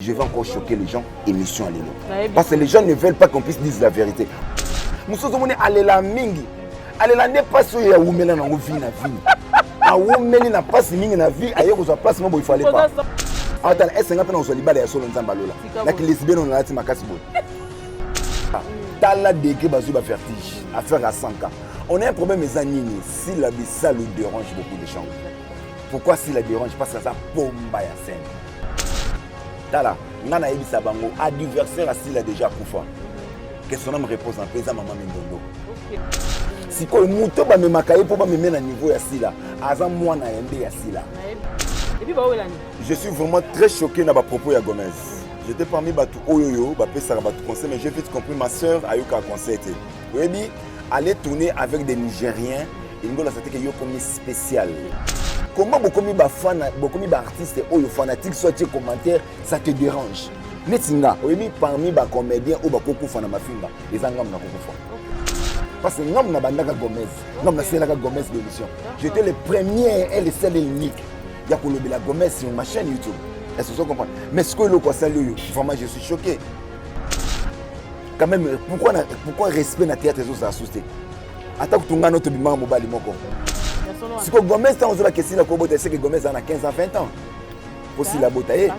Je vais encore choquer les gens émission ya lelo. Parce que les gens ne veulent pas qu'on puisse dire la vérité. Mosusu omoni alela mingi. Alela nde mpasi oyo awumela nango vie na vie. Awumeli na mpasi mingi na vie aye kozwa place moko boye fallait pas. Atala esenga mpe na kozwa libala ya solo Nzambe alola. Na kilesbienne oyo nalati makasi boye. Tala degré bazwi ba vertige. Affaire ya 100K. On a un problème eza nini? Si la bisalu dérange beaucoup de gens. Pourquoi si la dérange? Parce que aza pomba ya scène. Tala, nga nayebisa bango adversaire asila déjà akufa. Que son âme repose en paix, eza mama Mindondo. Sikoyo moto bamemaka ye mpo bameme na niveau ya Sila, aza mwana ya nde ya Sila. Je suis vraiment très choqué na ba propos ya Gomez. J'étais parmi bato oyo yo bapesaka bato conseil, mais j'ai vite compris ma sœur ayokaka conseil te. Oyebi, aller tourner avec des Nigériens, elingi olakisa te ke yo okomi spécial. Comment bokomi ba fan, bokomi ba artiste oyo fanatique soit tie commentaire, ça te dérange. Neti nga, oyebi parmi ba comédiens oyo bakokufa na mafinga, eza nga mna kokufa. Parce que nga mna bandaka Gomez, nga mna selaka Gomez l'émission. J'étais le premier et le seul et l'unique ya kolobela Gomez sur ma chaîne YouTube. Est-ce que vous comprenez? Mais ce que eloko asali oyo, vraiment je suis choqué. Quand même, pourquoi, na, pourquoi respect na théâtre ezozala susu te? Ata kutu ngai no tobimaka mobali moko. Siko Gomez ntango ozolaka esila kobota, eseke Gomez aza na 15 ans 20 ans po sila abota ye.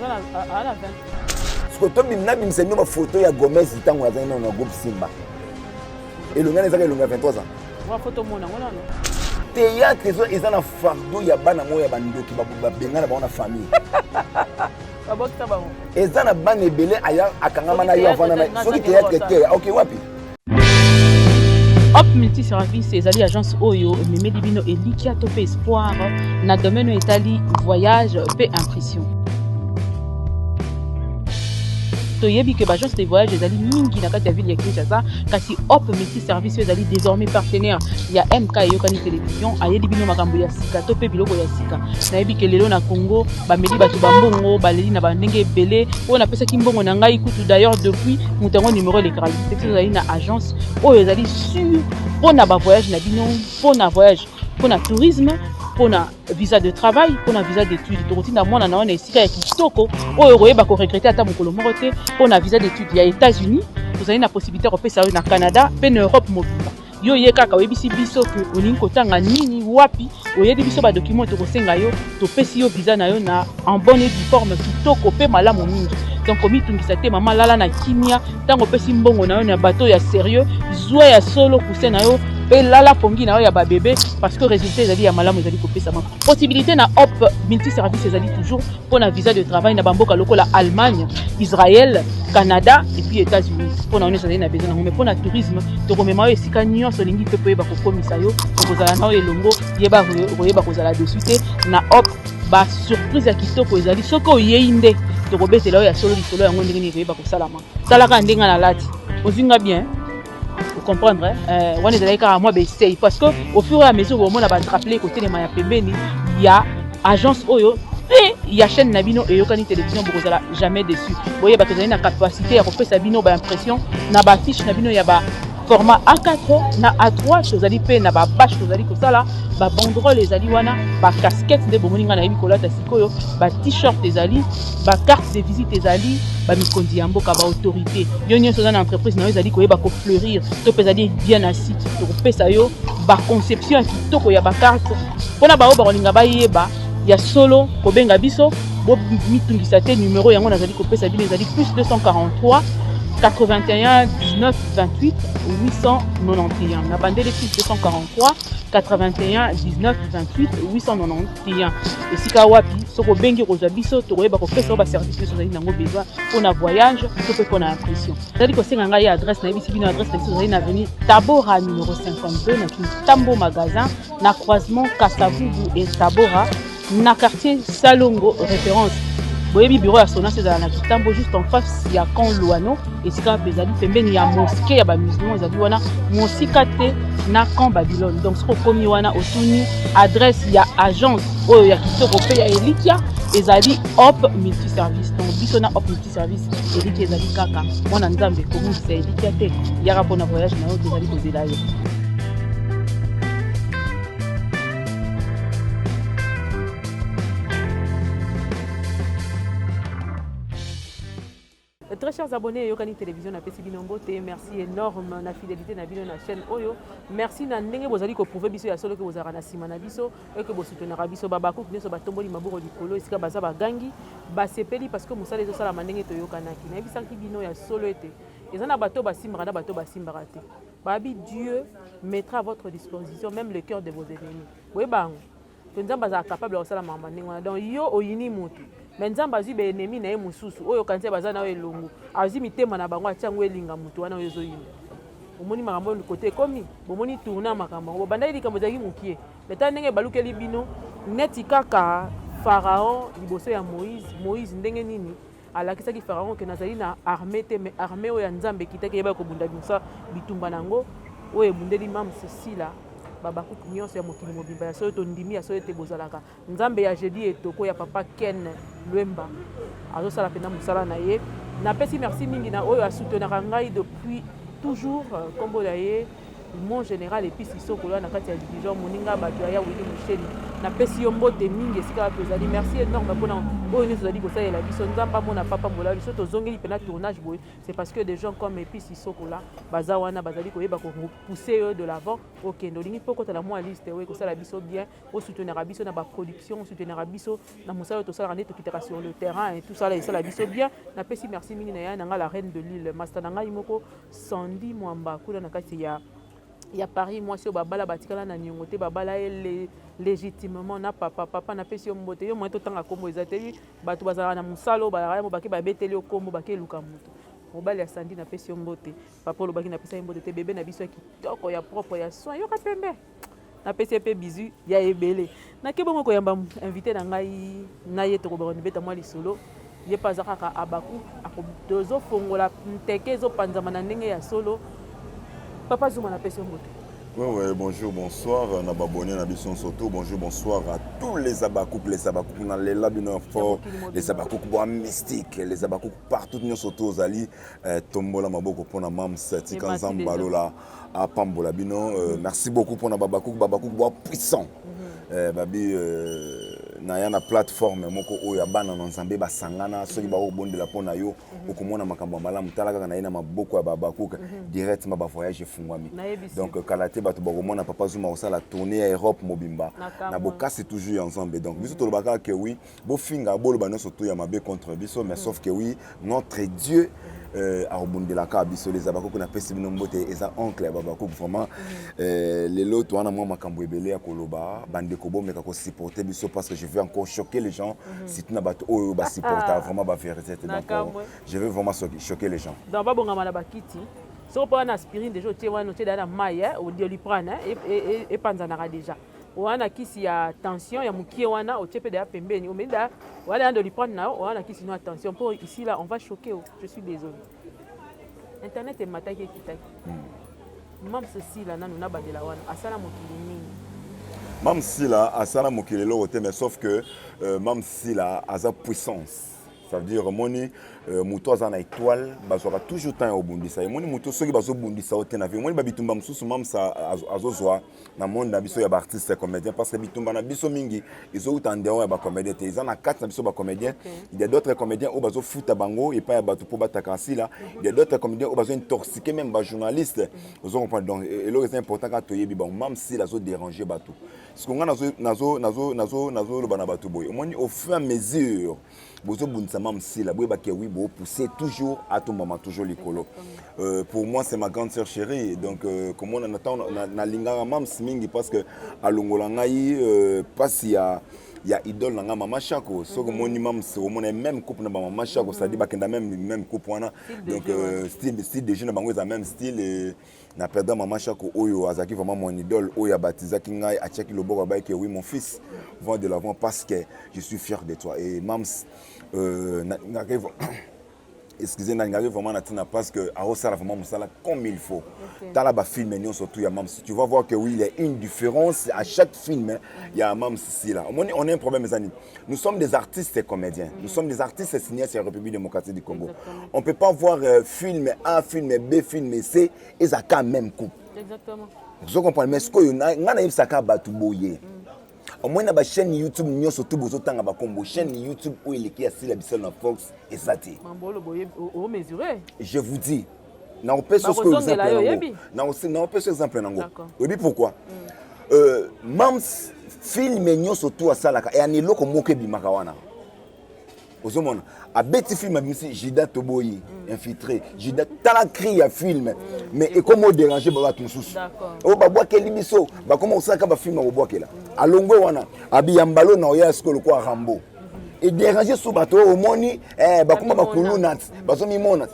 Siko nabimisa bino bafoto ya Gomez ntango azali nano na groupe Simba. Elongi wana ezaka elongi ya 23 ans. Théâtre eza na fardeau ya bana moko ya bandoki babengana bango na famille. Eza na bana ebele aya akangama na yo avanda na soki théâtre te ok wapi. Hop Multi Service ezali agence oyo ememeli bino elikia to pe espoir na domaine oyo etali voyage pe impression. Toyebi ke baagence de voyage ezali mingi na kati ya ville ya Kinshasa, kasi Hop Multi Service oyo ezali désormais partenaire ya MK Eyokani Télévision ayeli bino makambo ya sika to pe biloko ya sika. Nayebi ke lelo na Congo bameli bato ba mbongo, baleli na bandenge ebele. Oyo napesaki mbongo na ngai kutu d'ailleurs depuis moto yango numéro elekaka te. Biso tozali na agence oyo ezali sur mpona ba voyage na bino, mpona voyage, mpona tourisme, mpona visa de travail, mpona visa d'étude. Tokotinda mwana na yo na esika ya kitoko oyo okoyeba koregrete ata mokolo moko te. Mpona visa d'étude ya États-Unis, tozali na possibilité ya kopesa yo na Canada mpe na Europe mobimba. Yo ye kaka oyebisi biso ke olingi kotanga nini, wapi, oyebi biso ba document tokosenga yo, topesi yo visa na yo na en bonne et due forme, kitoko mpe malamu mingi. Donc komitungisa te mama, lala na kimia. Ntango opesi mbongo na yo na bato ya sérieux, zwa ya solo coussin na yo mpe lala pongi na yo ya babebe, parce que résultat ezali ya malamu, ezali kopesama. Possibilité na Hop Multi Service ezali toujours mpona visa de travail na bamboka lokola Allemagne, Israël, Canada et puis États-Unis. Mpona wana ezali na besoin nango, mais mpona tourisme tokomema yo esika nyonso olingi mpe koyeba kokomisa yo, tokozala na yo elongo, yeba koyeba kozala dessus te. Na Hop ba surprise ya kitoko ezali, soki oyei nde tokobetela yo ya solo lisolo yango ndenge nini ekoyeba kosalama. Talaka ndenge nalati, ozwi nga bien comprendre wana ezalaki kaka mwa besei, parce que au fur et à mesure bomona ba drapelet kotelema ya pembeni ya agence oyo mpe ya chaîne na bino Eyokani Télévision, bokozala jamais déçu. Boyeba tozali na capacité ya kopesa bino ba impression na ba fiche na bino ya ba format A4 na A3. Tozali mpe na ba bâche, tozali kosala ba banderole ezali wana, ba casquette nde bomoni ngai nayebi kolata sikoyo, ba t-shirt ezali, ba carte de visite ezali. Bamikonzi ya mboka, ba autorité, yo nyonso oza na entreprise na yo ezali koyeba kofleurir to mpe ezali bien assis, tokopesa yo ba conception ya kitoko ya ba carte. Mpona baoyo bakolinga bayeba ya solo, kobenga biso, bomitungisa te. Numero yango nazali kopesa bino ezali plus 243 81 19 28 891. Na bandele plus 243 81 19 28 891. Esika wapi soki obengi okozwa biso, tokoyeba kopesa yo baservice nyonso ozali nango besoin mpona voyage to mpe mpona impression. Ezali kosenga ngai adresse, nayebisi bino adresse na biso ezali na avenue Tabora numéro 52 na Kintambo magasin, na croisement Kasavubu et Tabora, na quartier Salongo référence. Boyebi bureau ya Sonas ezala na Kitambo, juste en face ya camp Luano, esika ezali pembeni ya mosquée ya bamusulman, ezali wana mosika te na camp Babylone. Donc soki okomi wana, otuni adresse ya agence oyo ya kitoko mpe ya elikia, ezali Hop Multiservice. Donc biso na Hop Multiservice, elikia ezali kaka. Mwana Nzambe, kobungisa elikia te, yaka mpona voyage na yo, tozali kozela yo. Très chers abonnés, Yokani Télévision napesi bino mbote. Merci énorme na fidélité na bino na chaîne oyo. Merci na ndenge bozali koprouver biso ya solo ke bozalaka na nsima na biso eke bosoutenaka biso. Babakuku nyonso batomboli maboko likolo esika baza, bagangi, basepeli parce que mosala ezosalama ndenge toyokanaki. Nayebisaki bino ya solo ete eza na bato basimbaka na bato basimbaka te. Babi Dieu mettra à votre disposition même le cœur de vos ennemis. Boyeba yango to Nzambe azala capable ya kosala makambo ndenge wana. Donc yo oyini motu, mais Nzambe azwi baennemi na ye mosusu oyo okanisi baza na yo elongo, azwi mitema na bango, atia yango elinga motu wana oyo ezoyinda. Omoni makambo oyo kote ekomi, bomoni tourne ya makambo yango. Bobandaki likambo ezalaki mokie, mais tala ndenge ebalukeli bino neti kaka Pharaon liboso ya Moïse. Moïse ndenge nini alakisaki Pharaon ke nazali na armée te, mais armée oyo ya Nzambe ekitaki, eyebaki kobunda bimusa bitumba na yango oyo ebundeli Mam Sila. Babakuku nyonso ya mokili mobimba, ya solo tondimi ya solo ete bozalaka Nzambe ya Jeudi Etoko ya papa Ken Lwemba azosala mpenza mosala na ye. Napesi merci mingi na oyo asoutenaka ngai depuis toujours, nkombo na ye mon général Episi Sokolo na kati ya Dijon, moninga bato ya Wili Musheni. Napesi yo mbote mingi esika wapi ozali. Merci énorme mpona oyo nyonso ozali kosalela biso. Nzambe amona papa mbola biso. Tozongeli mpena tournage boye, c'est parce que des gens comme Episi Sokola baza wana, bazali koyeba kopousser yo de l'avant. Okende olingi mpo okotala mwa liste oyo ekosala biso bien. Osoutenaka biso na baproduction, osoutenaka biso na mosala oyo tosalaka nde tokitaka sur le terrain et tout ça esala biso bien. Napesi merci mingi na ya na ngai la reine de l'île, master na ngai moko Sandi Mwamba kuna na kati ya Paris, mwasi oyo babala batikala na niongo te, babala ye légitimement na papa. Papa, napesi yo mbote. Yo moye totanga nkombo eza te, bato bazalaka na mosala oyo bazalaka mo bake babeteli yo nkombo, bake eluka moto. Mobali ya Sandi, napesi yo mbote. Papa olobaki napesa ye mbote te. Bebe na biso ya kitoko, ya propre, ya soin, yoka pembe, napesi ye mpe bizu ya ebele. Nake bongo koyamba invité na ngai na ye, tokobaka nibeta mwa lisolo. Ye mpe aza kaka abaku, tozofongola nteke ezopanzama na ndenge ya solo. Papa Zuma, napesi yo mbote. Ouais, bonjour, bonsoir, na babonné na biso surtout. Bonjour, bonsoir à tous les abakouk, les abakouk na lela bino fort, les abakouk bois mystique, les abakouk partout nyonso to ozali, tombola maboko pona Mams, tika Nzambe alola apambola bino. Merci beaucoup pona babakouk, babakouk bois puissant. Babi na ya na plateforme moko oyo ya bana na Nzambe basangana, soki bakobondela mpona yo, okomona makambo ya malamu. Tala kaka na ye na maboko ya babakouk, directement bavoyage efungwami. Donc kala te bato bakomona papa Zuma kosala tournée ya Europe mobimba na bokasi toujours ya Nzambe. Donc biso tolobaka ke oui, bofinga, boloba nyonso to ya mabe contre biso, mais sauf que oui, notre Dieu akobundelaka biso. Les abakouk, napesi bino mbote. Eza oncle ya babakouk vraiment. Lelo towana mwa makambo ebele ya koloba. Bandeko, bomeka kosupporter biso parce que je vais encore choquer les gens, surtout na bato oyo basupporta vraiment bavérité te. Donc je vais vraiment choquer les gens. Donc babongama na bakiti. Soko mpo wana aspirine déjà otie wana, otie daa na mai, Doliprane epanzanaka déjà wana, kisi ya tension ya mokie wana otie mpe deya pembeni, omeli da wana ya Doliprane na yo wana, kisi no ya tension. Mpo ici là on va choquer. Oh, je suis désolé. Internet emataki, ekitaki. Mam Sila nanu nabandela wana, asala mokili nini? Mam Sila asala mokili eloko te, mais sauf que Mam Sila aza puissance. Ça veut dire omoni moto aza na étoile, bazwaka toujours temps ya kobundisa. Emoni moto soki bazobundisa yo te na vie, omoni babitumba mosusu Mamsa azozwa na monde na biso ya baartiste comédien, parce que bitumba na biso mingi ezowuta en dehors ya bacomédien te, eza na kati na biso bacomédien. Il y a d'autres comédiens oyo bazofuta bango epai ya bato mpo bataka Sila. Il y a d'autres comédiens oyo bazointoxiquer même bajournaliste, ozo comprendre. Donc eloko eza important kaka toyebi bango. Mam Sila azodéranger bato. Siko nga nazoloba na bato boye: omoni, au fur et à mesure bozobundisa Mam Sila, boyebake oui, bopousse toujours, atombama toujours likolo. Pour moi, c'est ma grande sœur chérie. Donc komona na ntango nalingaka Mams mingi parce que alongola ngai mpasi ya idole na ngai mama Chako. Soki omoni Mams, omona même couple na bamama Chako, c'est-à-dire bakenda même couple wana. Donc style de jeu na bango eza même style. Et na perdre mama Chako oyo azalaki vraiment mon idole, oyo abatizaki ngai, atiaki loboko, abayaki: "Oui, mon fils, va de l'avant parce que je suis fier de toi." Et Mams, excusez, nalingaki vraiment na ntina parce que aosala vraiment mosala comme il faut. Tala bafilme nyonso tout ya Mams, tu vas voir que oui, il y a une différence à chaque film ya Mams Sila. Omoni, on a un problème, eza nini? Nous sommes des artistes et comédiens, nous sommes des artistes cinéastes ya République démocratique du Congo. On peut pas voir film A, film B, film C ezaka même couple. Exactement. Ozo comprendre? Mais sikoyo ngai nayebisaka bato boye. Omoni na bachaîne YouTube nyonso tu bozotanga bakombo, chaîne YouTube oyo eleki ya Sila Bisalo na Fox eza te. Je vous dis, nakopesa exemple yango, nakopesa exemple nango. Oyebi pourquoi? Mams, film nyonso tu asalaka eya na eloko moko ebimaka wana. Ozomona abeti film, abimisi Juda Toboyi, infiltré Juda. Tala cri ya film, mais ekoma odéranger ba bato mosusu oyo babwakeli biso. Bakoma kosalaka bafilm ya kobwakela. Alongwe wana, abiyambalo na oya sikoyo lokola Rambo, edéranger so bato oyo omoni bakoma bakuluna, bazomimona.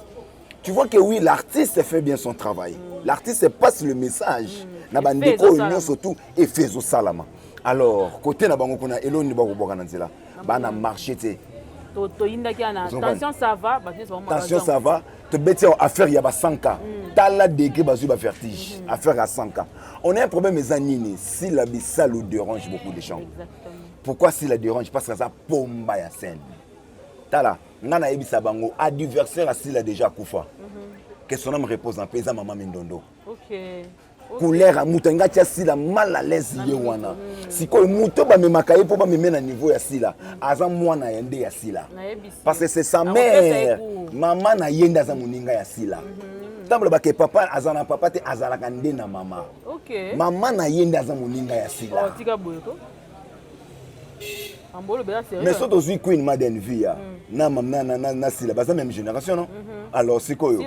Tu vois que oui, l'artiste fait bien son travail, l'artiste passe le message na bandeko oyo nyonso tu efe ezosalama. Alors côté na bango kuna, eloni bakobwaka na nzela, bana marché te. Toyindaki wana, tension ça va. Tension ça va. Tobeti awa affaire ya basanka. Tala degré bazwi bavertige. Affaire ya 100. On a un problème, eza nini? Sila Bisalu dérange beaucoup de gens. Pourquoi Sila dérange? Parce que aza pomba ya scène. Tala, nga nayebisa bango, adversaire asila déjà akufa, que son âme repose en paix, eza mama Mindondo. Couleur ya moto alingi atia Sila mal à l'aise, ye wana. Sikoyo moto bamemaka ye mpo bameme na niveau ya Sila, aza mwana ya nde ya Sila, parce que c'est sa mère. Mama na ye nde aza moninga ya Sila. Ntango bake papa aza na papa te, azalaka nde na mama. Mama na ye nde aza moninga ya Sila. Mais so tozwi Queen Maden Via na Sila, baza même génération, non? Alors sikoyo,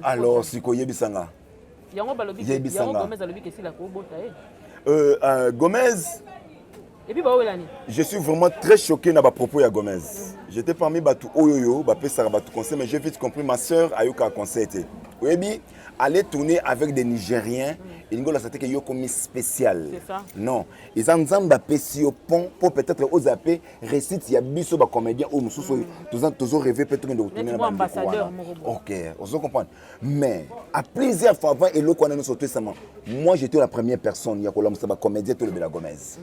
alors sikoyo yebisanga. Yango balobi. Yebisanga. Gomez alobi ke Sila kobota ye. Gomez. Et puis bawelani. Je suis vraiment très choqué na bapropos ya Gomez. J'étais parmi bato oyo oyo bapesaka bato conseil, mais j'ai vite compris, ma sœur ayoka conseil te. Oyebi, aller tourner avec des Nigériens, elingi olasa te ke yo komi spécial. C'est ça. Non, eza Nzambe apesi yo pont mpo peut-être ozala mpe réussite ya biso bacomédien oyo mosusu oyo tozorêver mpe tokende kotourner na bandeko wana. Ok, ozo comprendre? Mais à plusieurs fois avant eloko wana nyonso tosama, moi j'étais la première personne ya kolamusa bacomédien, tolobela Gomez.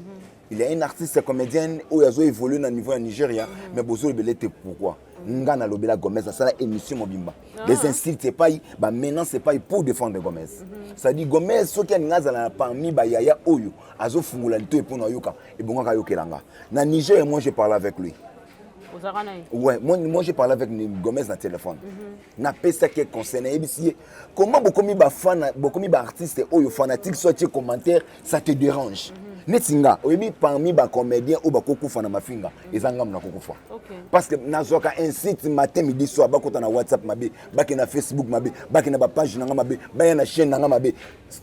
Il y a une artiste comédienne oyo azo évoluer na niveau ya Nigeria, mais bozolobela ete pourquoi? Nga nalobela Gomez, asala émission mobimba, des insultes epai, bamenaces epai, pour défendre Gomez. C'est-à-dire Gomez, soki alingi azala na parmi bayaya oyo azofungola lito mpona oyoka, ebongaka ayokelanga na Niger. Moi j'ai parlé avec lui. Ouais, moi j'ai parlé avec Gomez na téléphone. Napesaki conseil, nayebisi ye comment bokomi bafana, bokomi baartiste oyo fanatique, soit tie commentaire, ça te dérange. Neti nga, oyebi, parmi bacomédien oyo bakokufa na mafinga, eza ngambo nakokufa, parce que nazwaka insulte matin, midi, soir. Bakota na WhatsApp mabe, bake na Facebook mabe, bake na bapage na nga mabe, baya na chaîne na nga mabe.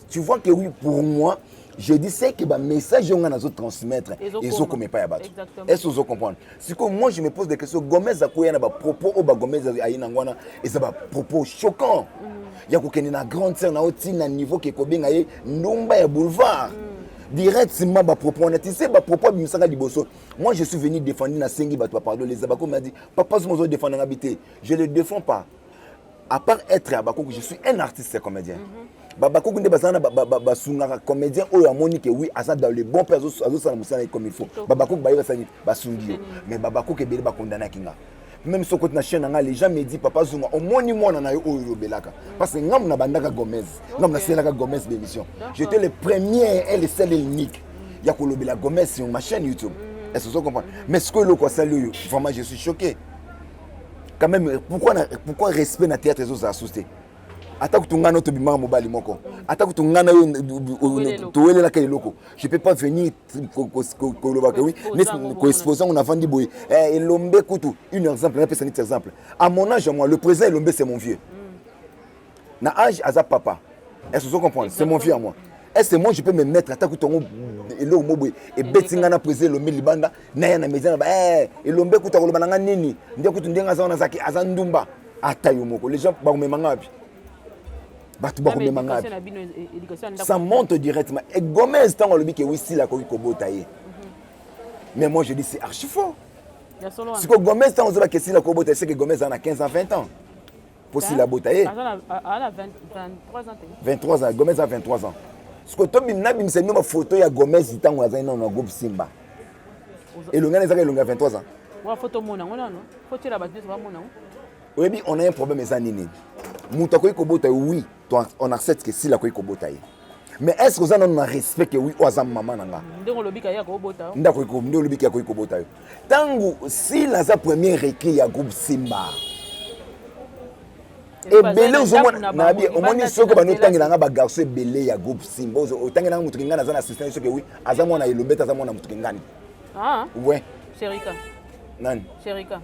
Tu vois que oui, pour moi je dis, c'est que bamessage oyo nga nazotransmettre ezokoma epai ya bato. Est ce ozo comprendre? Sikoyo moi je me pose des questions. Gomez akoya na bapropos oyo bagomez ayi nango wana, eza bapropos choquant ya kokende na grande sœur na yo ntina niveau ke kobenga ye ndumba ya boulevard directement. Bapropos wana, tu sais, bapropos abimisaka liboso, moi je suis venu défendre, nasengi bato bapardon. Les abako m'a dit: "Papa somo ozodéfendre nga bi te." Je le défends pas. À part être Abakoko, je suis un artiste comédien. Babakoko nde bazala na basungaka comédien oyo amoni ke oui, aza dans le bon mpe azosala mosala ye comme il faut. Babakoko baye basali, basungi yo, mais babakoko ebele bakondanaki nga. Même soki okoti na chaîne na nga, les gens me dit: "Papa Zunga, omoni mwana na yo oyo olobelaka?" Parce que ngambu na bandaka Gomez, ngambu naselaka Gomez bémission. J'étais le premier et le seul et l'unique ya kolobela Gomez sur ma chaîne YouTube. Est ce que comprendre? Mais ce que eloko asali oyo, vraiment je suis choqué quand même. Pourquoi respect na théâtre ezozala susu te? Ata kutu ngai no tobimaka mobali moko, ata kutu ngai na yo towelelaka eloko, je peux pas venir kolobaka oui, koexpose yango. Navandi boye, Elombe kutu, une exemple, napesa neti exemple. À mon âge, moi, le président Elombe, c'est mon vieux na âge, aza papa. Est ce que comprendre? C'est mon vieux à moi. Est ce que moi je peux me mettre, ata kutu yango eloko mo boye ebeti ngai na président Elombe libanda, naya na média na ba Elombe kutu akoloba na ngai nini? Nde kutu ndenge aza wana, azalaki aza ndumba. Ata yo moko, les gens bakomema ngai wapi? Bato bakomema ngai wapi? Ça monte directement. Et Gomez, ntango alobi ke oui, Sila akoki kobota ye, mais moi je dis c'est archi faux. Siko Gomez, ntango ozobaka Sila kobota ye, c'est que Gomez aza na 15 ans, 20 ans mpo Sila abota ye. 23 ans, Gomez a 23 ans. Siko nabimisa bino bafoto ya Gomez ntango azali nano na groupe Simba. Elongi wana ezaka elongi ya 23 ans. Oyebi, on a un problème, eza nini? Moto akoki kobota ye, oui, on accepte que Sila akoki kobota ye. Mais est ce que oza nano na respect ke oui, oyo aza mama na nga? Ndenge olobi ka ye akobota yo. Ndako nde olobi ke akoki kobota yo. Ntango Sila aza premier recrue ya groupe Simba, ebele ozomona nabi, omoni soki bando otangela nga bagarçon ebele ya groupe Simba, otangela nga moto kingani aza na assistant, soki oui, aza mwana Elombe te, aza mwana moto kingani. Ah. Ouais. Sherika. Nani? Sherika.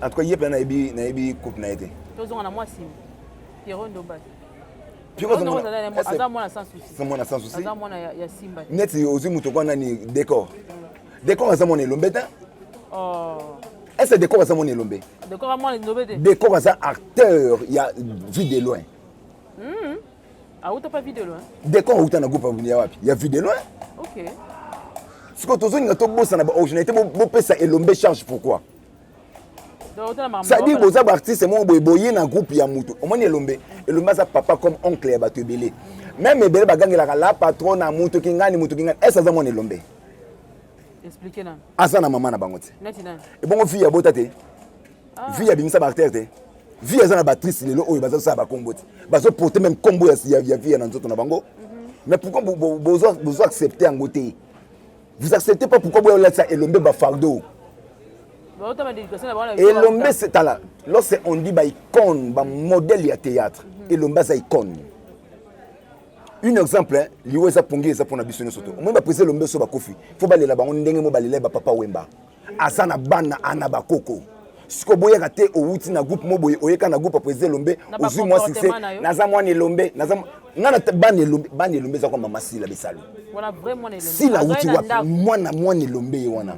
En tout cas, ye mpenza nayebi coupe na ye te. Tozonga na mwa nsima, Pierrot Ndomba. Pierrot aza mwana Sans Souci. Mwana Sans Souci. Aza mwana ya Simba. Neti ozwi moto kwa nani, Décor. Décor aza mwana Elombe te. Oh. Est ce Décor aza mwana Elombe? Décor mwana Elombe te. Décor aza acteur ya Vie de Loin. Auta pa Vie de Loin. Décor auta na groupe ya wapi? Ya Vie de Loin. Sikoyo tozolinga tobosana baoriginalité, bopesa Elombe charge, pourquoi? C'est-à-dire boza baartiste moko boye, boye na groupe ya mutu. Omoni Elombe, Elombe aza papa comme oncle ya bato ebele, même ebele bagangelaka la patron na mutu kingani, mutu kingani. Ese aza mwana Elombe? Explique na. Aza na mama na bango te. Neti nani? Ebongo vie abota te? Vie abimisa baacteur te? Vie aza na batrice lelo oyo bazosala bakombo te, bazoporte même kombo ya vie na nzoto na bango. Mais pourquoi bozo accepte yango te? Vous acceptez pas, pourquoi boyolatisa Elombe bafardeau? Elombe, tala, lorsque on dit baicône, bamodèle ya théâtre, Elombe aza icône. Un exemple, liwo eza pongi, eza mpona biso nyonso. To omoni baprésident Elombe so bakofi, fo balela bango ndenge mo balela bapapa Wemba. Aza na bana, ana bakoko. Sikoyo boyaka te, owuti na groupe mo boye, oyeka na groupe ya président Elombe, ozwi mwa succès, naza mwana Elombe, naza nga na bana Elombe. Bana Elombe eza kwa mama Sila Besalo. Sila awuti wapi? Mwana Elombe ye wana.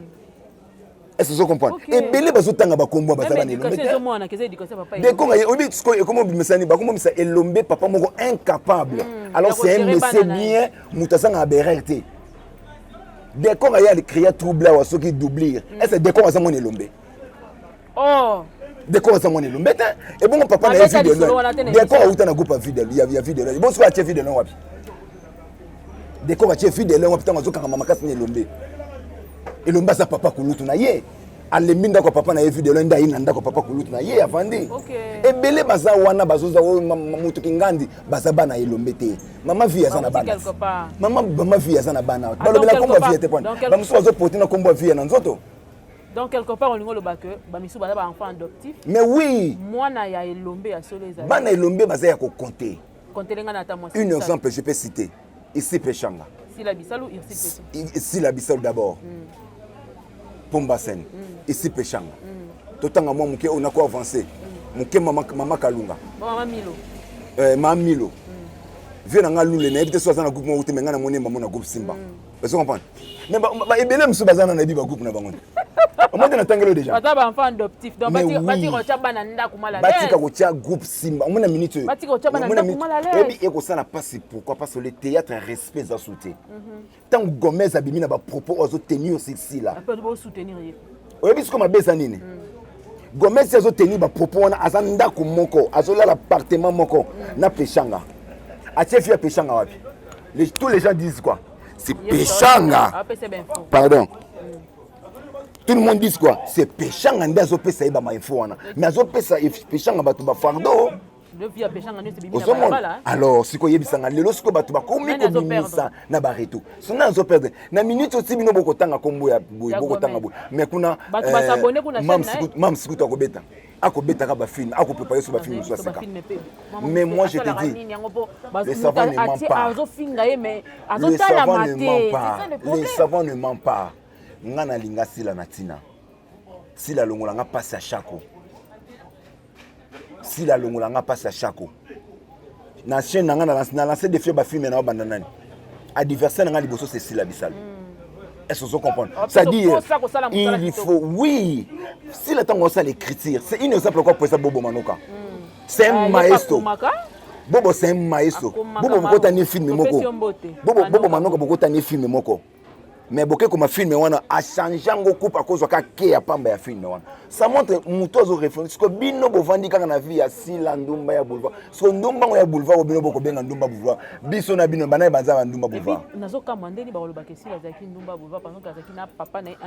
Est ce que ozo comprendre? Ebele bazotanga bakombo, baza bana Elombe te. Dekonga ye oyebi sikoyo ekoma obimisani, bakomomisa Elombe papa moko incapable. Alors c'est un monsieur bien, moto azangaka berere te. Décor aye acréa trouble awa, soki doublure. Est ce que Décor aza mwana Elombe? Oh. Décor aza mwana Elombe te. Ebongo papa na ye Vie de Loin, Décor auta na groupe ya Vie de Loin. Bongo soki atie Vie de Loin wapi? Décor atie Vie de Loin wapi ntango azokangama makasi na Elombe? Elombe aza papa kulutu na ye. Alembi ndako ya papa na ye Vie de Loin, nde aye na ndako ya papa kulutu na ye avandi. Ebele baza wana, bazoza oyo moto kingandi, baza bana Elombe te. Mama Vie aza na bana, mama Vie aza na bana. Balobela nkombo ya Vie te pwana bamosusu bazoporte na nkombo ya Vie na nzoto. Donc quelque part olingi oloba ke bamisusu baza baenfant adoptif? Mais oui. Mwana ya Elombe ya solo ezali? Bana Elombe baza ya kocompter. Kontele nga na ata mwasi. Un exemple, je peux citer ici Peshanga. Sila Bisalu, Irsi. Sila Bisalu d'abord, Pomba Sen, ici Peshanga. Totanga mwa moke oyo nako avance moke, mama Kalunga. Mama Milo. Mama Milo, vie na nga lule, nayebi te so aza na groupe moko te, me ngai namoni bango na groupe Simba. Ozo comprendre? Mais ebele mosusu baza na, nayebi bagroupe na bango te. Omoi te, natangeli déjà. Baza baenfant adoptif, donc batika kotia bana ndako mal. Batika kotia groupe Simba. Omoi na minute oyo batika kotia bana ndako mal à l'aise. Oyebi ekosala mpasi. Pourquoi? Parce que le théâtre, respect eza su te. Ntango Gomez abimi na bapropos oyo azotenir Sila, bosoutenir ye. Oyebi siko mabe eza nini? Gomez azotenir bapropos wana, aza ndako moko, azolala appartement moko na Peshanga. Atie fi ya Peshanga wapi? Tous les gens disent quoi? C'est Peshanga. Pardon, tout le monde dit quoi? C'est Peshanga nde azopesa ye bamainfo wana, mais azopesa Peshanga bato bafardeau. Ozomona? Alors sikoyo oyebisanga lelo, sikoyo bato bakomi kobimisa na bareto, so nga azoperdre na minute oti. Bino bokotanga nkombo ya boye, bokotanga boye, mais kuna mam sikutu akobeta, akobetaka bafilm, akoprépare so bafilm mosusu aseka. Mais moi je te dis, le savant ne ment pas, le savant ne ment pas, le savant ne ment pas. Nga nalinga Sila na ntina Sila alongola nga mpasi ya shako. Sila alongola nga mpasi ya shako na chaîne na nga. Na lance défi, bafilm na obanda nani adversaire na nga liboso, c'est Sila Bisalo. Est-ce que vous comprenez? C'est-à-dire, il faut, oui, si le temps on ça l'écriture, c'est une exemple quoi pour ça. Bobo Manoka, c'est un maestro. Bobo, c'est un maestro. Bobo bokotani film moko. Bobo, Bobo Manoka bokotani film moko. Mais boke koma film wana, achange yango coupe, akozwa kaka ke ya pamba ya film wana. Ça montre moto azo réfléchir. Siko bino bovandi kaka na vie ya Sila, ndumba ya boulevard. Siko ndumba ngo ya boulevard oyo bino bokobenga ndumba boulevard, biso na bino bana baza bandumba boulevard. Nazokamwa ndeni bakolobaka Esila azalaki ndumba boulevard pendant que azalaki na papa na ye,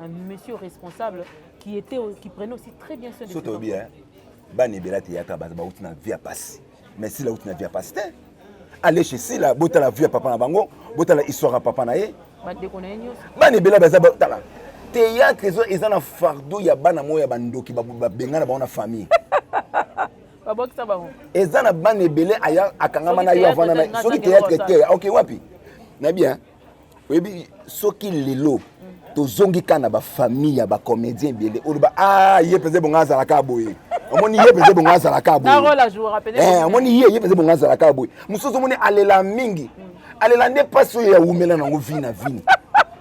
un monsieur responsable qui prenait aussi très bien soin de so toyebi bana ebela teyaka bauti na vie ya pasi, mais Sila auti na vie ya pasi te. Allez chez Sila, botala vie ya papa na bango, botala histoire ya papa na ye. Bandeko na ye nyonso. Bana ebele baza, tala, théâtre eza na fardeau ya bana moko ya bandoki, babengana bango na famille. Babwakisa bango. Eza na bana ebele aya akangama na Soki yo théâtre avanda te, na nga soki azangi théâtre eloko. Te, ok, wapi na bien. Oyebi, soki lelo tozongi kaka na bafamille ya bacomédien ebele, oloba: "Ah, ye mpenza ebongo azalaka boye." Omoni, ye mpenza ebongo azalaka Na boye. rôle ajouera pene. Eh, omoni, ye mpenza ebongo azalaka boye. Mosusu omoni alela mingi, alela nde mpasi oyo awumela nango vie na vie,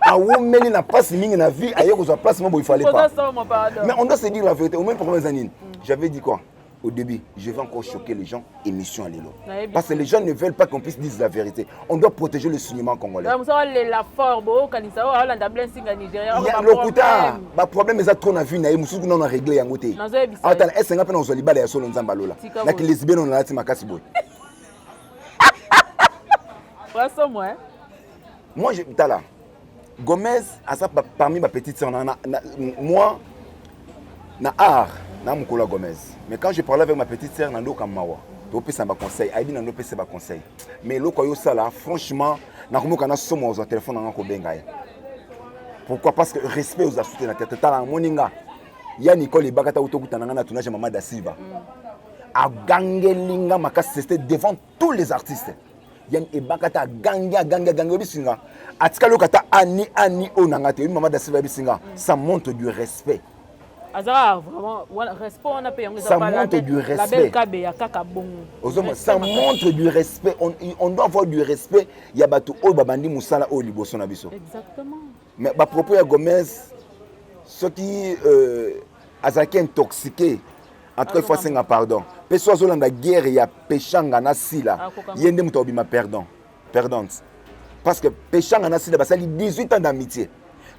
awumeli na mpasi mingi na vie, aye kozwa place mo boye, fallait pas. Poza somo, pardon. Mais on doit se dire la vérité. Au même problème eza nini? J'avais dit quoi au début? Je vais encore choquer les gens, émission à lelo. Nayebi. Parce que les gens ne veulent pas qu'on puisse dire la vérité. On doit protéger le cinéma congolais. Mosu alela fort, bookanisa oyo aolanda Blessing ya Nigeria. Ya lokuta, baproblème eza trop na vie na ye. Mosusu kuna na régler yango te. Nazoyebisa ye. Atala, esenga mpe na kozwa libala ya solo. Nzambe alola. Tika Na boye. kilesbienne oyo nalati makasi boye. Wasomo, eh? Moi je, tala, Gomez aza parmi bapetite sœur na moi na art na mokolo ya Gomez. Mais quand je parlais avec ma petite sœur, nandoka mawa, topesa baconseil, ayebi nando opesa baconseil, mais eloko ayo osala, franchement, nakomoka na somo ozwa telefone nanga kobenga ye. Pourquoi? Parce que respect oza sute na tete. Tala, amoni nga ya Nicole ebaka ta utokutana nga na tournage ya Mama da Silva, agangeli nga makasi. C'était devant tous les artistes. Yani ebaka ta agangi, agangi, agangi. Oyebisi nga atikali oyoka ata ani ani oyo na nga te. Oyebi, Mama da Silva ayebisi nga: "Ça montre du respect." Azalaka vraiment respect wana mpe yango. Ça montre du respect. Label Kabeya kaka bongo. Ozomona, ça montre du respect. On doit avoir du respect ya bato oyo babandi mosala oyo liboso na biso. Exactement. Mais bapropos ya Gomez, soki azalaki intoxiqué, en tout cas il faut asenga pardon. Mpe so azolanda guerre ya Peshanga na Sila, Akokanga. ye nde moto akobima perdant, perdante, parce que Peshanga na Sila basali 18 ans d'amitié.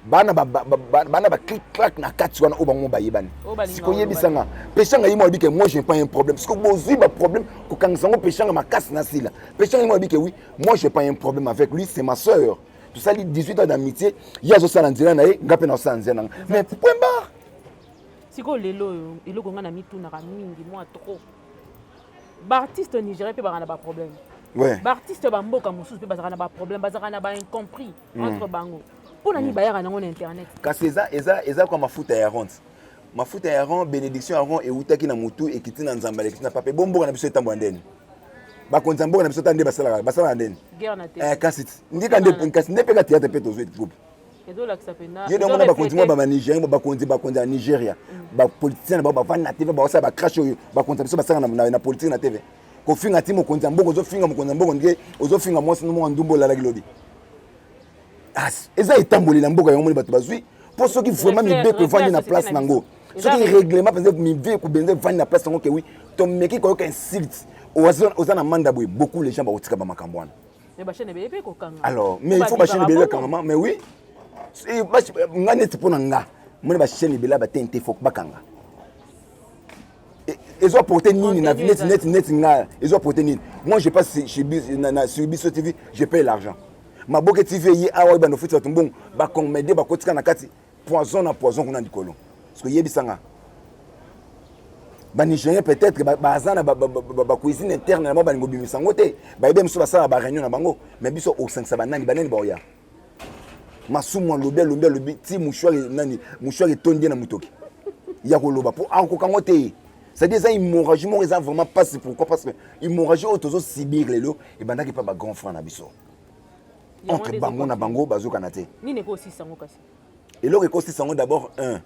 Bana bana baclic clac na kati wana oyo bango bayebani. Oyo balingaka. Sikoyo yebisanga, Peshanga ye mo alobi ke moi, j'ai pas un problème. Siko bozwi baproblème kokangisa yango Peshanga makasi na Sila. Peshanga ye mo alobi ke oui, moi, j'ai pas un problème avec lui, c'est ma sœur, tosali 18 ans d'amitié, ye azosala nzela na ye, nga mpe nazosala nzela na nga, mais point barre. Sikoyo lelo oyo, eloko ngai na mitunaka mingi mwa trop, baartiste nigérien mpe bazalaka na baproblème. Baartiste bamboka mosusu mpe bazalaka na baproblème, bazalaka na baincompris entre bango. Mpo na nini bayaka nango na internet? Kasi eza kwa mafuta ya ronde, mafuta ya ron, bénédiction ya ron eutaki na motu, ekiti na Nzambe, ekiti na papa. Ebo mboka na biso etambola ndeni? Bakonzi ya mboka na biso, ta nde basalaka ndeni? Guerre na te. Eh, kasi ndika nde, kasi nde mpe ka théâtre mpe tozwi groupe. Ezolakisa mpenza. Ye dongo na bakonzi mwa banigérien, bakonzi ya Nigeria, bapoliticien na bango bavandi na TV, baosala bacrash oyo bakonzi ya biso basalaka na politique na TV, kofinga ti mokonzi ya mboka. Ozofinga mokonzi ya mboka ndenge ozofinga mwasi moko ndumba olalaki lobi. Eza etamboli na mboka yango. Moni bato bazwi mpo soki vraiment mibeko evandi na place nango, soki règlement mpenza, mibeko mpenza evandi na place nango ke oui, tomeki koyoka insulte, oza na manda boye, beaucoup les gens bakotika bamakambo wana. Alors, mais il faut bachaîne ebele ekangama. Mais oui, nga neti mpo na nga, moni bachaîne ebele ya batente, faut bakanga. Ezo apporter nini na neti nga? Ezo apporter nini? Moi, je passe chez sur Biso TV, je paye l'argent. Maboke TV ye awa oyeba nofuti bato mbongo, bacomédien bakotika na kati poison na poison kuna likolo. Parce que yebisanga, banigérien peut-être baza na bacuisine interne na bango, balingo obimisa yango te. Bayebi mosusu basala baréunion na bango, mais biso osangisa banani, banani baoya masumu. Alobi, alobi, alobi ti mouchoir nani, mouchoir etondi ye na motoki ya koloba mpo akoka yango te. C'est-à-dire eza hémorragie moko, eza vraiment mpasi. Pourquoi? Parce que hémorragie oyo tozosubir lelo ebandaki mpa bagrand frère na biso. Entre bango na bango bazokana te. Nini ekosisa yango kasi? Eloko ekosisa yango, d'abord un,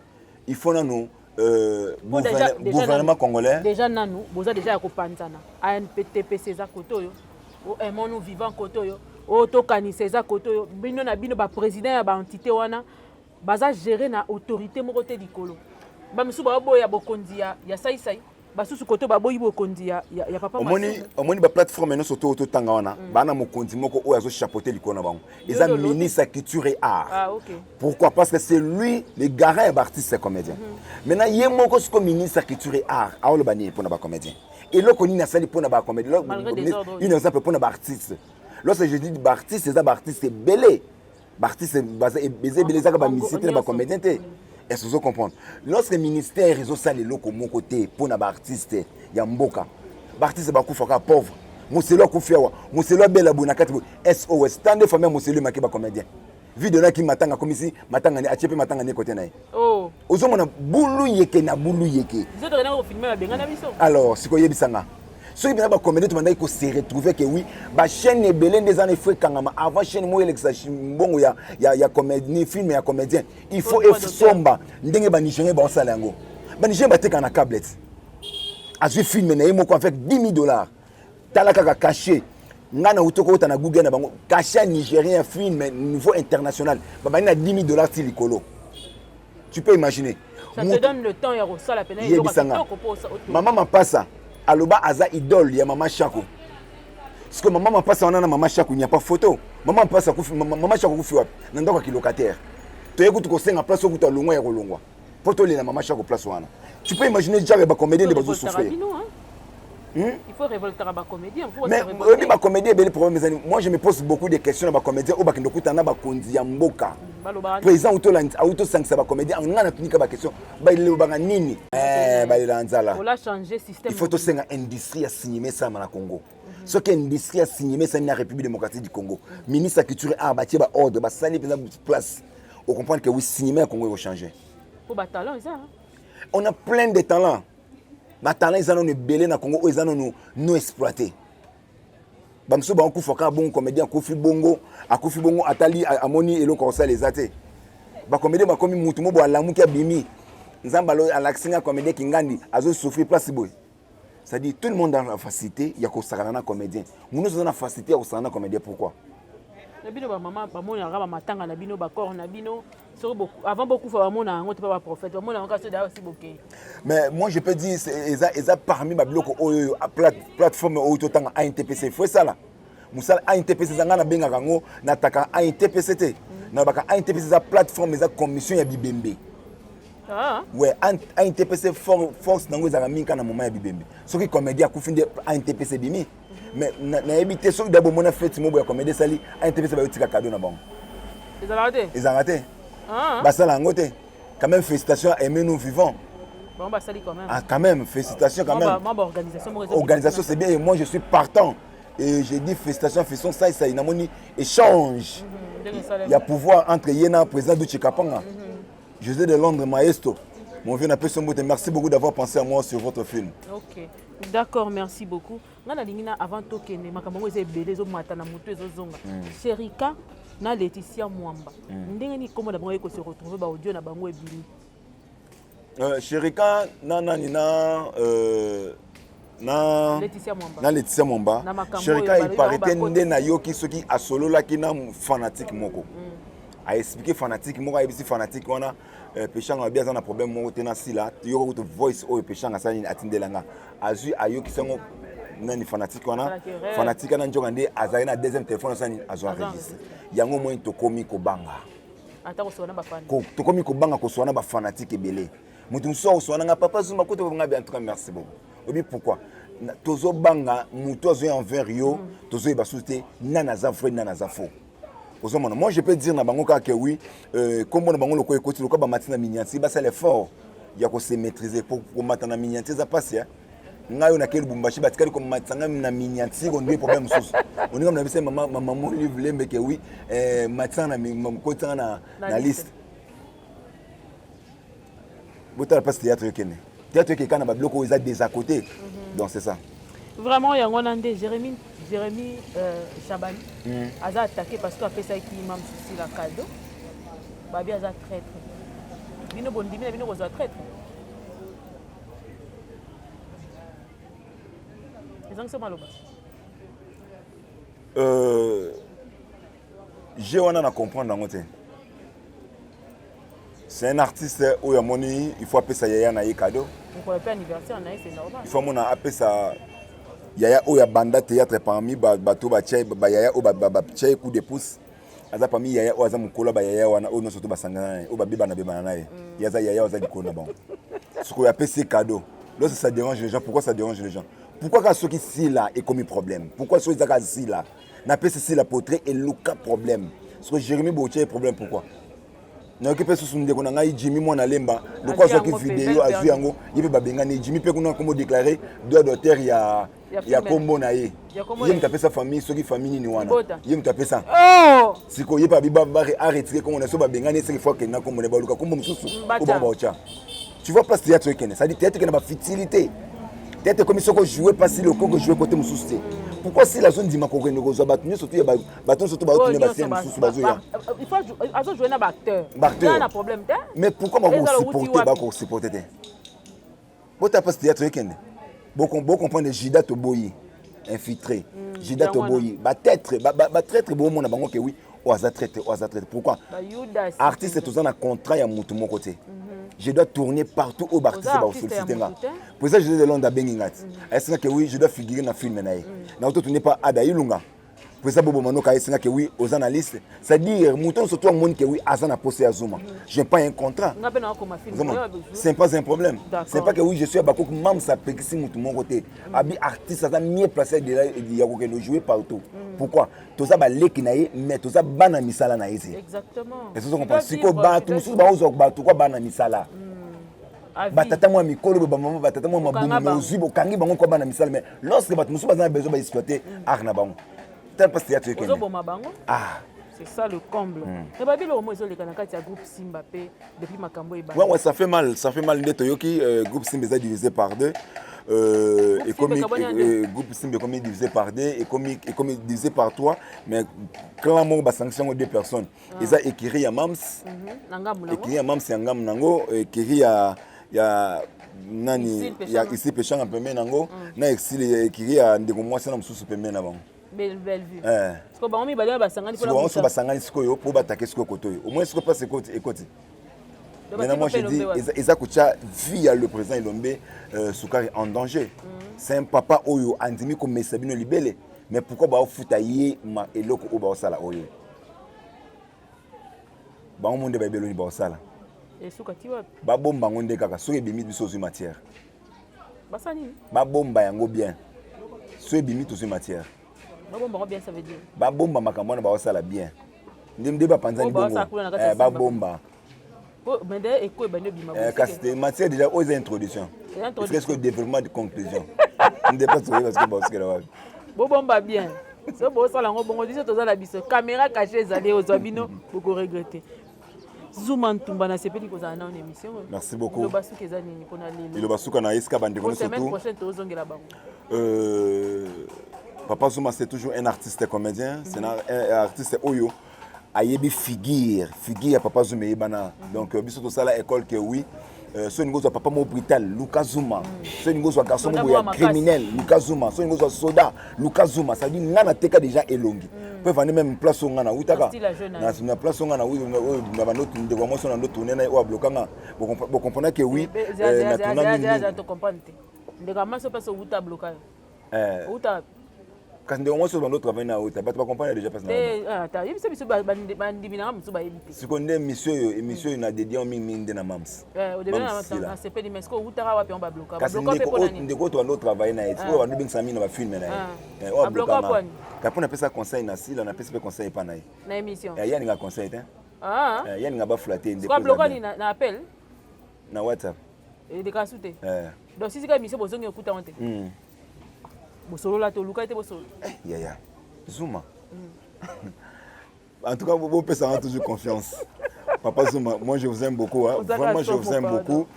il faut nanu gouvernement congolais. Déjà nanu boza déjà ya kopanzana. ANPTPC eza kote oyo, Aimons-nous vivant kote oyo, oyo tokanisa eza kote oyo. Bino na bino baprésident ya baentité wana baza géré na autorité moko te likolo. Bamisusu baoboya bokonzi ya Saisai, basusu kote baboyi bokonzi ya papa. Omoni, omoni baplateforme nyonso to totanga wana, baa na mokonzi moko oyo azochapeauter likolo na bango, eza ministre ya culture et art. Ah, okay. Pourquoi? Parce que c'est lui le garant ya baartiste ya comédien. Maintenant ye moko siko ministre ya culture et art aoloba nini mpona bacomédien? Eloko nini asali mpona bacomédien? Une exemple mpona baartiste. Lorsque je dis baartiste, eza baartiste ebele, baartiste eza ebele, ezaka bamusicien te na bacomédien te. Est-ce que ozo comprendre? Lorsque ministère ezosala eloko moko te mpona baartiste ya mboka, baartiste bakufaka pauvre. Moselo akufi awa, moselo abela boye na kati boye, SOS. Tande famille ya moselo emaki bacomédien. Video naki matanga akomisi matanga ne atie mpe matanga ne kote na ye. Oh. Ozomona bulu yeke na bulu yeke. Alors sikoyo yebisa nga soki mpenza bacomédien tobandaki ko se retrouver que oui, bachaîne ebele nde eza na ifo ekangama avant chaîne moko elekisa mbongo ya comédie, film ya comédien il faut esomba ndenge banigérien baosala yango. Banigérien bateka na câble, azwi film na ye moko avec 10 000 $. Tala kaka cachet ngai na uti kouta na Google na bango, cachet ya nigérien film niveau international babandi na 10 000 dollars ti likolo, tu peux imaginer. Ça te donne le temps ya kosala pena. Yebisanga, mama Mapasa aloba aza idole ya mama Shako. Parce que mama Mapasa wana na mama Shako, n'y a pas photo. Mama Mapasa akufi, mama Shako akufi wapi? Na ndako ya kilocataire. Toye kutu kosenga place okuta longwa ya kolongwa mpo tolela mama Shako place wana. Tu peux imaginer genre bacomédien nde bazosouffrir. Il faut révolter bacomédien. Mais oyebi bacomédien ebele, problème ezani, moi je me pose beaucoup de questions na bacomédien oyo bakende okutana na bakonzi ya mboka. Président auti osangisa bacomédien, ngai natunika baquestion, balobaka nini? Balela nzala. Il faut tosenga industrie ya cinéma esalama na Congo. Soki industrie ya cinéma esali na République démocratique du Congo, ministre ya culture, art batie baordre, basali mpenza place, ocomprendre que oui, cinéma ya Congo ekochange. On a plein de talents. Batalent eza nano ebele na Congo oyo eza nano non exploité. Bamosusu bakokufa kaka bongo. Comédien akufi bongo, akufi bongo, atali amoni eloko akosala eza te. Bacomédien bakomi mutu mo bo alamuki, abimi, Nzambe alakisi nga comédien Kingandi azosouffrir place boye. C'est-à-dire tout le monde a la facilité ya kosakana na comédien, moto nyonso aza na facilité ya kosakana na comédien. Pourquoi? Na bino bamama bamonaka bamatanga na bino, bacorps na bino, soki avant bokufa bamona yango te, mpe baprophète bamona yango kasi oda osi bokei. Mais moi je peux dire eza parmi babiloko oyo plateforme oyo totanga ANTPC fo esala mosala. ANTPC eza, ngai nabengaka yango, nataka ANTPC te, nalobaka ANTPC eza plateforme, eza commission ya bibembe. Ouais, ANTPC force nango ezalaka mingi kaka na moment ya bibembe. Soki comédien akufi nde ANTPC ebimi. Mais nayebi te soki da bomona fête moko ya comédie esali, ANTPC bayotika cadeau na bango. Ezalaka te. Ezalaka te, basala yango te. Quand même, félicitations à Aimez nous vivons. Bon, bah, ça quand même. Ah, quand même, félicitations quand même. Organisation, organisation, c'est bien. Et moi, je suis partant. Et j'ai dit félicitations, félicitations, ça, ça, il y a un échange. Il y a pouvoir entre ye na, président Douche Kapanga. José de Londres, maestro. Mon vieux Napé Sombote, merci beaucoup d'avoir pensé à moi sur votre film. Ok, d'accord, merci beaucoup. Nga nalingi na avant tokende, makambo yango eza ebele, ezomata na motu, ezozonga. Sherika na Laetitia Mwamba, ndenge nini kombo na bango eko se retrouve, baaudio na bango ebimi? Sherika na nani na na Laetitia Mwamba. Na Laetitia Mwamba. Sherika, il paraît nde nayoki soki asololaki na fanatique moko, aexpliquer fanatique moko, ayebisi fanatique wana Peshanga abi aza na problème moko te na sila. Yoka kutu voice oyo Peshanga asali nini, atindelanga, azwi, ayokisi yango nani, fanatique wana. Fanatique wana nzoka nde azali na deuxième téléphone, asali nini, azwa enregistre yango. Moi tokomi kobanga, tokomi kobanga koswana na bafanatique ebele. Moto mosusu akoswana nga, papa Zuma kutu nga bi. En tout cas, merci beaucoup. Obi pourquoi tozobanga moto azoya envers yo, tozoyeba susu te nani aza vrai, nani aza faux. Ozomona, moi je peux dire na bango kaka ke oui, kombo na bango lokola ekoti, lokola bamati na miniature, basala effort ya kose maîtriser. Po komata na miniature eza mpasi. Ngai oyo nakei Lubumbashi, batikali komatisa ngai na miniature, ondie problème mosusu oninga na biso mama mama Olive Lembe ke oui, matisanga na kotisanga na liste. Botala place théâtre ekende, théâtre ekeka na babiloko oyo eza des à côté. Donc c'est ça. Vraiment, yango wana nde Jérémy Chabani aza attaqué parce que apesaki Imam Susila cadeau, babi aza traître. Bino bondimi na bino kozwa traître ezangisi maloba? Je wana na comprendre yango te. C'est un artiste oyo amoni il faut apesa yaya na ye cadeau. Mokolo mpe anniversaire na ye, c'est normal. Il faut amona apesa yaya oyo abanda théâtre parmi bato batia bayaya oyo batia ye coup de pouce. Aza parmi yaya oyo aza mokolo ya bayaya wana oyo nyonso to basangana na ye, oyo babebana bebana na ye. Ye aza yaya oyo aza likolo na bango. Sikoyo apesi ye cadeau, lorsque ça dérange les gens. Pourquoi ça dérange les gens? Pourquoi kaka soki sila ekomi problème? Pourquoi soki ezaka sila, napesi sila portrait, eluka problème? Soki Jérémi botia ye problème, pourquoi? Nayoki mpe susu ndeko na ngai Jimmy Mwana Lemba, lokola azwaki video, azwi yango, ye mpe babengani Jimmy mpe kuna kombo déclaré droit d'auteur ya kombo na ye. Ye moto apesa famille, soki famille nini wana, ye moto apesa. Oh! Sikoyo ye mpe abi aretire kombo na so, babengani, eseki fo akende na kombo na ye, baluka kombo mosusu oyo bango baotya. Tu vois place théâtre ekende, c'est-à-dire théâtre ekende bafutilité. Théâtre ekomi soki ojoue mpasi lokoki ojoue kote mosusu te. Pourquoi sila azondima kokende kozwa bato nyonso tu ya bato nyonso to baotune basene mosusu bazoya? Azojoue na baacteur. Baacteur. Na problème te. Mais pourquoi bakosupporte, bakosupporte te? Bota mpasi théâtre ekende, bocomprendre. Juda toboyi infiltré, Juda toboyi batraître, batraître. Bomona bango ke oui, oyo aza traître, oyo aza traître. Pourquoi? Artiste toza na contrat ya motu moko te. Je dois tourner partout oyo baartiste bakosollicite nga. Président José de Londres abengi nga ti ayesinga ke oui, je dois figurer na film na ye. Nakoto tourner pa Ada Ilunga. Président Bobo Manoka ayesinga ke oui, oza na liste. C'est-à-dire moto nyonso to amoni ke oui, aza na poste ya Zuma, je pas un contrat, c'est pas un problème. C'est pas que oui, je suis abakoki. Mamsa apekisi motu moko te. Abi artiste aza mieux placé ya kokende jouer partout. Pourquoi? Toza baleki na ye, mais toza bana misala na ye te. Ezozo comprendre. Sikoyo bato mosusu baozwa bato kwa bana misala, batata mwa mikolo boye, bamama, batata mwa mabumu, mais ozwi, bokangi bango kwa bana misala. Mais lorsque bato mosusu baza na besoin baexploite art na bango, tala mpasi théâtre ekende. Ozoboma bango. Ah. C'est ça le comble. Mais babiloko mo ezoleka na kati ya groupe Simba mpe depuis makambo ebanda. Ouais, ça fait mal, ça fait mal. Nde toyoki groupe Simba eza divisé par deux. Ekomi groupe Simba ekomi divisé par deux, ekomi divisé par trois, mais clan moko basangisi yango deux personnes. Eza écurie ya Mams, écurie ya Mams ya ngambu nango, écurie ya nani, ya isi Peshanga pembeni nango, na exil écurie ya ndeko mwasi na mosusu pembeni na bango. Bango mibale basangani. Bango so basangani sikoyo mpo batake sikoyo kote oyo. Au moins sikoyo place ekoti, ekoti. Maintenant, moi, je dis, eza kotia vie ya le président Elombe Sukari en danger. C'est un papa oyo andimi komesa bino libele, mais pourquoi baofuta ye ma eloko oyo baosala oyo? Bango mo nde bayebi eloni baosala. Babomba yango nde kaka soki ebimi, biso ozwi matière. Babomba yango bien, so ebimi, tozwi matière. Babomba makambo wana baosala bien nde bapanzani bongo, babomba. Kasi te, matière déjà oyo eza introduction, est-ce que développement de conclusion nde place oyebi parce que baosikela wapi? Bobomba bien, so bosala yango bongo, biso toza na biso caméra caché, ezali ozwa bino, bokoregretter. Zuma Ntumba, nasepeli kozala nao na émission. Merci beaucoup. Liloba suka eza nini mpona lelo? Liloba suka na esika bandeko nyonso, semaine prochaine tozongela bango. Papa Zuma, c'est toujours un artiste comédien. C'est un artiste oyo ayebi figure ya Papa Zuma eyebana. Donc biso tosala école ke oui, so olingi ozwa papa moko brutal, luka Zuma. So olingi ozwa garçon moko ya criminel, luka Zuma. So olingi ozwa soda, luka Zuma. Ça dit nga nateka déjà elongi mpo evandi même place oyo nga nautaka, na place oyo nga na bando, ndeko ya mwasi oyo nando tourne na ye oyo ablokanga. Bocomprendre ke oui, natuna mingi. Ndeko ya mwasi mpasi outa bloka yo, outa? Kasi ndeko mwasi oyo bando travaille na outa, bato bacomprendre déjà place. Yebisa biso, bandimi nanga mosusu bayebi te. Sikoyo nde émission oyo, émission oyo na dédie mingi nde na Mams. Nasepeli, mais sikoyo outaka wapi yango babloka? Kasi ndeko oyo tobando travaille na ye, oyo bando bengisa mingi na bafilme na ye, oyo ablokanga ka mpo napesa conseil na Sila, napesi mpe conseil epa na ye. Na émission? Ye alinga conseil te, ye alinga baflatter. Ndeko na appel? Na WhatsApp. Elekaka su te. Donc sisika émission bozongi okutango te, bosolola te, oluka te bosolola? Yaya Zuma, en tout cas bopesanga toujours confiance. Papa Zuma, moi je vous aime beaucoup, hein. Vraiment, je vous aime beaucoup.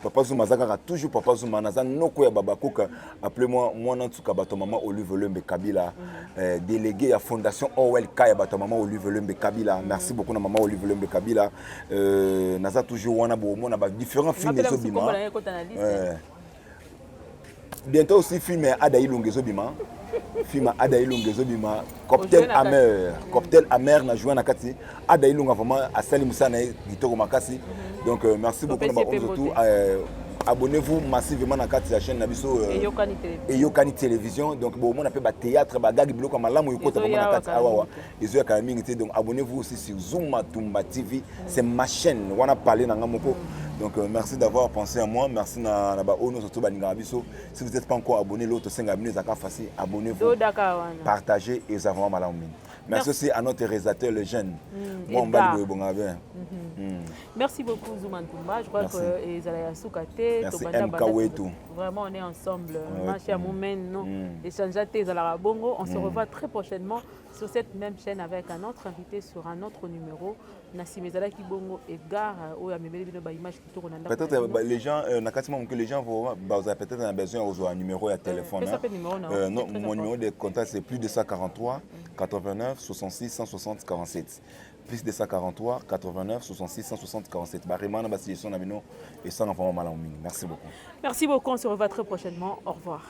Papa Zuma aza kaka toujours Papa Zuma, naza noko ya babakoka. Appelez-moi mwana nsuka bato mama Olive Lembe Kabila, délégué ya fondation OLK ya bato mama Olive Lembe Kabila. Merci beaucoup na mama Olive Lembe Kabila. Naza toujours wana, bomona ba différents films ezobima. Bientôt aussi film ya Ada Ilunga ezobima, film ya Ada Ilunga ezobima, Cocktail Amer. Cocktail Amer na joint na kati. Ada Ilunga vraiment asali mosala na ye kitoko makasi. Donc merci beaucoup na baonzo tout. Abonnez-vous massivement na kati ya chaîne na biso Eyokani Télévision. Donc bomona mpe bathéâtre, bagagi, biloko ya malamu ekota vraiment na kati awawa, ezoyakala mingi te. Donc abonnez-vous aussi sur Zuma Tumba TV, c'est ma chaîne wana, parler na nga moko. Donc merci d'avoir pensé à moi. Merci na na ba oyo surtout balingaka biso. Si vous n'êtes pas encore abonné, l'autre senga bino ezaka facile, abonnez-vous. Partagez et ça vraiment malamu mingi. Merci aussi à notre réalisateur le jeune. Moi mobali boye bonga bien. Merci beaucoup Zuma Ntumba. Je crois Merci. Que ezala ya suka te. Merci, Tobanda MK banda Wetu. Vraiment, on est ensemble. Ouais. Marché à Moumen, non. Échanger te ezala bongo. On se revoit très prochainement sur cette même chaîne avec un autre invité sur un autre numéro. Na sima ezalaki bongo Edgar oyo amemeli bino ba image kitoko na ndako Peut-être na bino. bah, les gens, na kati mwa moke, les gens vont, bah, vous avez peut-être un besoin de un numéro à téléphone. Pesa Hein. pe numéro na Non, c'est très mon numéro important. de contact, c'est plus 243 89 66 160 47. Plus 243 89 66 160 47. Bah, vraiment, bah, si je suis en et ça, vraiment malamu mingi. Merci beaucoup. Merci beaucoup, on se revoit très prochainement. Au revoir.